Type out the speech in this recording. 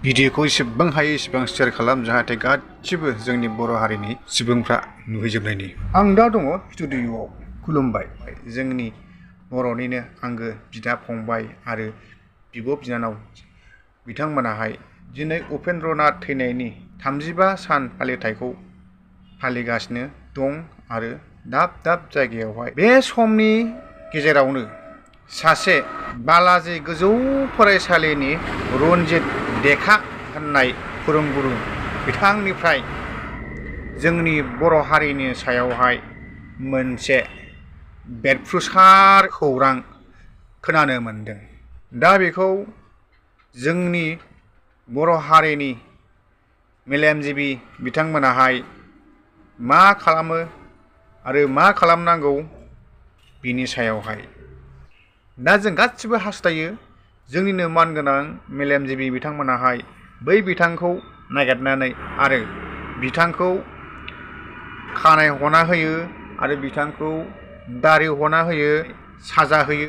भिडिअखौ एसेबां हायो एसेबां शेयार खालाम जाहाथे गासिबो जोंनि बर' हारिनि सुबुंफ्रा नुहैजोबनायनि। आं दा दङ स्टुडिअ'आव खुलुमबाय जोंनि बर'निनो आंगो बिदा फंबाय आरो बिब' बिनानाव बिथांमोनाहाय दिनै उपेन्द्रनाथ थैनायनि 35 सान फालिथायखौ फालिगासिनो दं आरो दाब दाब जायगायावहाय बे समनि गेजेरावनो सासे बालाजि गोजौ फरायसालिनि रन्जित देखा होननाय फोरोंगुरु बिथांनिफ्राय जोंनि बर' हारिनि सायावहाय मोनसे बेरफ्रुसार खौरां खोनानो मोनदों। दा बेखौ जोंनि बर' हारिनि मेलेमजिबि बिथांमोनाहाय मा खालामो आरो मा खालामनांगौ बिनि सायावहाय दा जों गासिबो हास्थायो जोंनिनो मानगोनां मेलेमजिबि बिथांमोनाहाय बै बिथांखौ नागिरनानै आरो बिथांखौ खानाय हना होयो आरो बिथांखौ दारि हना होयो साजा होयो।